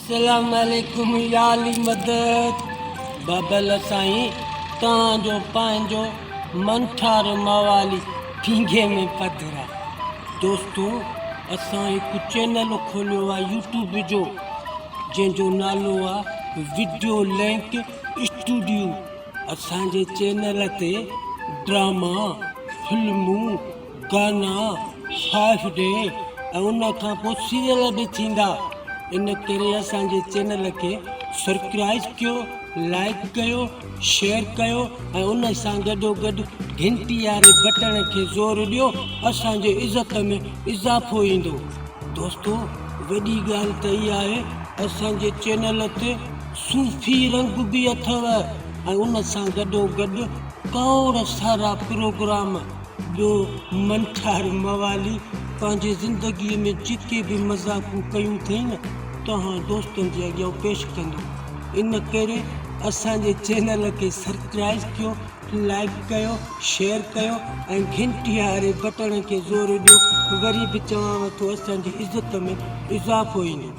السلام عليڪم يا علي مدد بابل سائين توهان جو پنهنجو منٺار موالي ڦينگهي ۾ پڌرا دوستو اسان هڪ چينل کوليو آ يوٽيوب جو جنهن جو نالو آ وڊيو لنڪ اسٽوڊيو اسان جي چينل تي ڊراما فلمون گانا، فائف ڊي ۽ ان کان پوء سيريل به ٿيندا ان ڪري اسان جي چينل کي سرڪرائز ڪيو لائڪ ڪيو شيئر ڪيو ۽ ان سان گڏو گڏ گهنٽي واري بٽڻ کي زور ڏيو اسان جي عزت ۾ اضافو ايندو دوستو وڏي ڳالهه ته اها آهي اسان جي چينل تي صوفي رنگ به اٿو ۽ ان سان گڏو گڏ کوڙ سارا پروگرام ٻيو منٺار موالي پنهنجي زندگيء ۾ جيڪي به مذاقون ڪيون اٿئي نه توهان دوستن جي اڳيان پيش ڪندو ان ڪري اسان جي چينل کي سرڪرائز ڪيو لائيڪ ڪيو شيئر ڪيو ۽ گهنٽي واري بٽڻ کي زور ڏيو وري به چوانو ٿو اسان جي عزت ۾ اضافو ايندو.